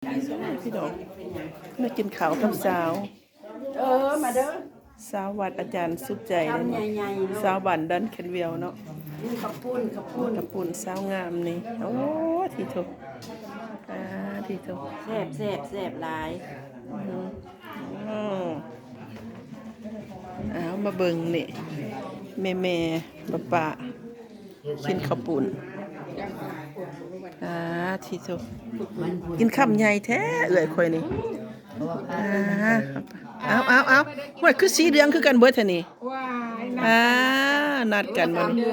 ພີ່ນ້ອງ ມາກິນເຂົ້າກັບສາວ ເອີ ມາເດີ ສາວວັດອາຈານສຸດໃຈເດ້ເນາະ ຊາວບ້ານດອນແຄນເວວເນາະ ນີ້ເຂົ້າປຸ້ນ ເຂົ້າປຸ້ນ ເຂົ້າປຸ້ນສາວງາມນີ້ ໂອ້ ທີ່ໂທ ອາ ທີ່ໂທ ແຊບ ແຊບ ແຊບຫຼາຍ ອື ເອົາ ມາເບິ່ງນີ້ ແມ່ໆ ປ້າໆ ກິນເຂົ້າປຸ້ນ ອາ ທີ່ໂທ ກິນຄຳໃຫຍ່ແທ້ເອື້ອຍຂ້ອຍນີ້ ອາ ເອົາໆໆ ຫ້ວຍ ຄືສີເຫຼືອງຄືກັນເບິດແທ້ນີ້ ອາ ນັດກັນບໍ່ນີ້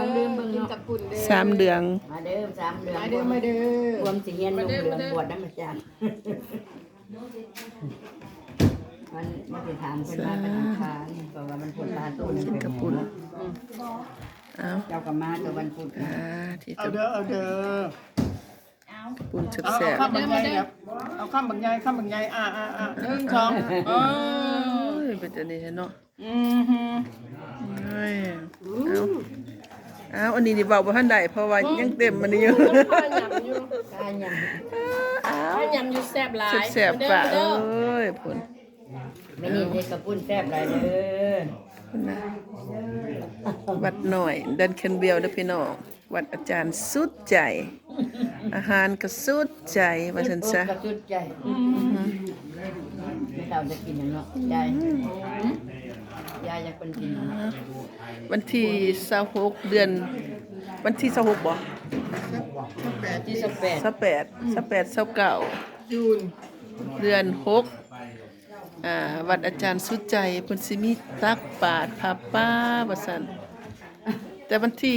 ສາມເດືອນ ມາເດີ ສາມເດືອນ ມາເດີ ມາເດີ ຮວມຊິຮຽນລົງເຫຼືອງ ບວດນຳອາຈານ ມັນ ມັນຊິຖາມເພິ່ນວ່າເປັນອັນຄານ ເພາະວ່າມັນພຸດປາຕູນ ກິນເຂົ້າປຸ້ນ ອືມ ເອົາ ເຈົ້າກໍມາແຕ່ວັນພຸດ ອາ ທີ່ ເອົາເດີ ເອົາເດີ ເຂົ້າປຸ້ນແຊບໆ ເອົາຄຳບັກໃຫຍ່ແບບ ເອົາຄຳບັກໃຫຍ່ ຄຳບັກໃຫຍ່ ອາ ອາ ອາ ໜຶ່ງ ສອງ ເອີ ເປັນຕານີ້ແທ້ເນາະ ອືຮຶ ເອີຍ ເອົາ ເອົາ ອັນນີ້ນີ້ເວົ້າບໍ່ທັນໄດ້ ເພາະວ່າຍັງເຕັມອັນນີ້ຢູ່ ຄາຫຍັງຢູ່ ຄາຫຍັງ ເອົາ ຄາຫຍັງຢູ່ ແຊບຫຼາຍ ແຊບໆ ປ້າເອີຍ ພຸ້ນ ແມ່ນີ້ເຮັດເຂົ້າປຸ້ນແຊບຫຼາຍເດີ ພຸ້ນນະ ວັດນ້ອຍດອນແຄນເວວເດີພີ່ນ້ອງ ວັດອາຈານສຸດໃຈ ອາຫານກໍສຸດໃຈ ວ່າຊັ້ນຊະ ກະສຸດໃຈ ອືຮຶ ແມ່ເຖົ້າຈະກິນຫຍັງເນາະ ຍາຍ ອືມ ຍາຍຢາກເພິ່ນກິນຫຍັງເນາະ ວັນທີຊາວຫົກ ເດືອນ ວັນທີຊາວຫົກບໍ່ ວັນທີຊາວແປດ ຊາວແປດ ອືມ ຊາວແປດ ຊາວເກົ້າ ຈູນ ເດືອນຫົກ ອ່າ ວັດອາຈານສຸດໃຈ ເພິ່ນຊິມີຕັກບາດຜ້າປ່າວ່າຊັ້ນ ແຕ່ວັນທີ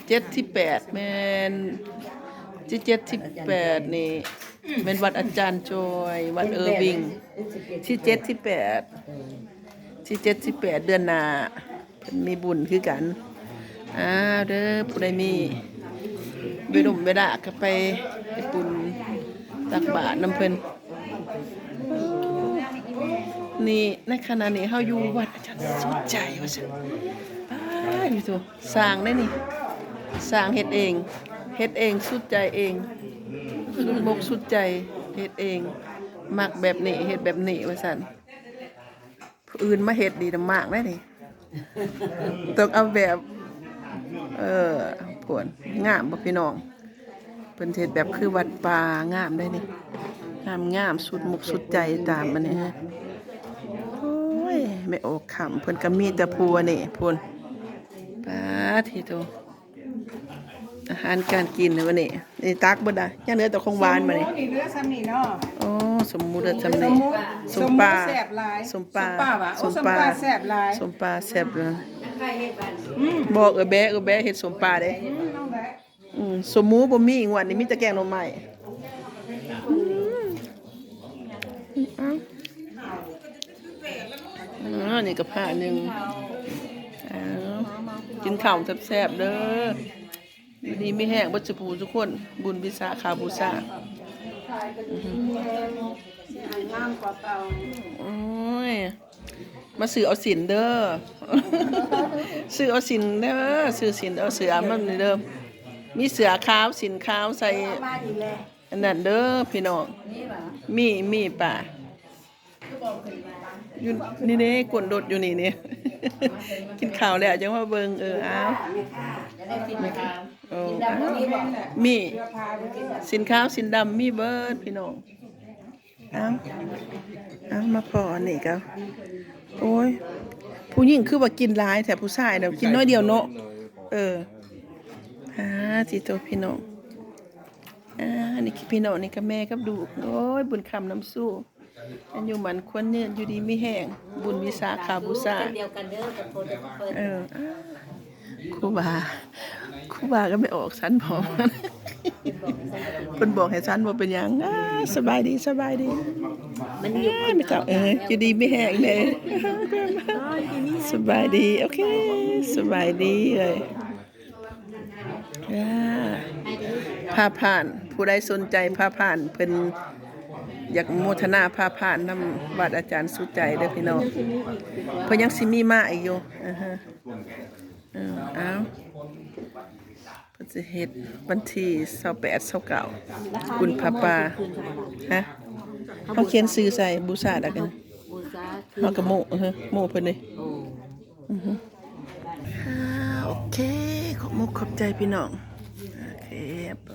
ເຈັດ ທີແປດ ແມ່ນ ທີເຈັດ ທີແປດ ນີ້ແມ່ນວັດອາຈານຈອຍ ວັດເອີວິງ ທີເຈັດ ທີແປດ ທີເຈັດ ທີແປດ ເດືອນໜ້າ ເພິ່ນມີບຸນຄືກັນ ອ້າວເດີ ຜູ້ໃດມີເວລົມເວລາກໍໄປເຮັດບຸນຕັກບາດນຳເພິ່ນ ນີ້ ໃນຂະນະນີ້ເຮົາຢູ່ວັດອາຈານສຸດໃຈວ່າຊັ້ນ ປ້າ ຢູ່ໂຕ ສ້າງໄດ້ນີ້ ສ້າງເຮັດເອງ ເຮັດເອງ ສຸດໃຈເອງ ສຸດມົກສຸດໃຈ ເຮັດເອງ ມັກແບບນີ້ ເຮັດແບບນີ້ວ່າຊັ້ນ ຜູ້ອື່ນມາເຮັດນີ້ລຳບາກໄດ໋ນີ້ ຕ້ອງເອົາແບບ ເອີ ພຸ້ນ ງາມບໍ່ພີ່ນ້ອງ ເພິ່ນເຮັດແບບຄືວັດປ່າ ງາມໄດ໋ນີ້ ງາມໆ ສຸດມົກສຸດໃຈຕາມອັນນີ້ ໂອ້ຍ ແມ່ອອກຄຳ ເພິ່ນກໍມີແຕ່ຜູ້ອັນນີ້ ພຸ້ນ ປາດໂທ ອາຫານການກິນໃນມື້ນີ້ ນີ້ຕັກເບິດລະ ຍັງເຫຼືອແຕ່ຂອງຫວານບາດນີ້ ນີ້ເຫຼືອຊ່ຳນີ້ເນາະ ໂອ້ ສົ້ມໝູເຫຼືອຊ່ຳນີ້ ສົ້ມໝູ ສົ້ມປາ ສົ້ມໝູແຊບຫຼາຍ ສົ້ມປາ ສົ້ມປາຫວາ ໂອ້ ສົ້ມປາ ສົ້ມປາແຊບຫຼາຍ ສົ້ມປາແຊບເລີຍ ອືມ ບອກເອີແບະ ເອີແບະເຮັດສົ້ມປາເດ້ ອືມ ສົ້ມໝູບໍ່ມີ ງວດນີ້ມີແຕ່ແກງໜໍ່ໄມ້ ອືມ ເອົາ ອືມ ນີ້ກໍຜ້າໜຶ່ງ ເອົາ ກິນເຂົ້າແຊບໆເດີ ຢູ່ດີມີແຮງເບິດສູ່ຜູ້ສູ່ຄົນ ບຸນວິສາຂະບູຊາ ອືຮຶ ໂອ້ຍ ມາຊື້ເອົາສິນເດີ ຊື້ເອົາສິນເດີ ຊື້ສິນເອົາເສື້ອມານີ້ເດີ ມີເສື້ອຂາວ ສິນຂາວໃສ່ ອັນນັ້ນເດີພີ່ນ້ອງ ມີ ມີປາ ຢູ່ນີ້ເດ້ ກົ້ນລົດຢູ່ນີ້ນີ້ ກິນເຂົ້າແລ້ວຈັ່ງມາເບິ່ງ ເອີ ອ້າວ ໂອ້ ອ້າວ ມີ ສິນຂາວ ສິນດຳ ມີເບິດພີ່ນ້ອງ ອ້າວ ອ້າວ ມາພໍ້ອັນນີ້ກໍ ໂອ້ຍ ຜູ້ຍິງຄືວ່າກິນຫຼາຍແທ້ ຜູ້ຊາຍນະກິນໜ້ອຍດຽວເນາະ ເອີ ອາ ຕິໂຕ ພີ່ນ້ອງ ອາ ນີ້ຄືພີ່ນ້ອງ ນີ້ກໍແມ່ກັບລູກ ໂອ້ຍ ບຸນຄຳນຳສູ່ ອາຍຸໝັ້ນຂວັນຍືນ ຢູ່ດີມີແຮງ ບຸນວິສາຂະບູຊາ ເອີ ອາ ຄູບາ ຄູບາກໍໄປອອກສັນພ້ອມ ເພິ່ນບອກໃຫ້ສັນບໍ່ເປັນຫຍັງ ອາ ສະບາຍດີ ສະບາຍດີ ມັນຢູ່ ອາ ມີແຕ່ ເອີ ຢູ່ດີມີແຮງເດີ ສະບາຍດີ ໂອເຄ ສະບາຍດີເອີຍ ອາ ຜ້າຜ່ານ ຜູ້ໃດສົນໃຈຜ້າຜ່ານ ເພິ່ນຢາກໂມທະນາຜ້າຜ່ານນຳວັດອາຈານສຸດໃຈເດີພີ່ນ້ອງ ເພິ່ນຍັງຊິມີມາອີກຢູ່ ອາຮະ ເອີ ເອົາ ເພິ່ ຊິເຮັດວັນທີຊາວແປດ ຊາວເກົ້າ ບຸນຜ້າປ່າ. ຮະ? ເຮົາຂຽນຊື່ໃສ່ ບູຊາດອກກັນ. ເຮົາກໍໂມ້ ເອີ ໂມ້ເພິ່ນເດ້. ອືຮຶ ອ່າ ໂອເຄ ຂອບມຸກຂອບໃຈພີ່ນ້ອງ. ໂອເຄ ໄປ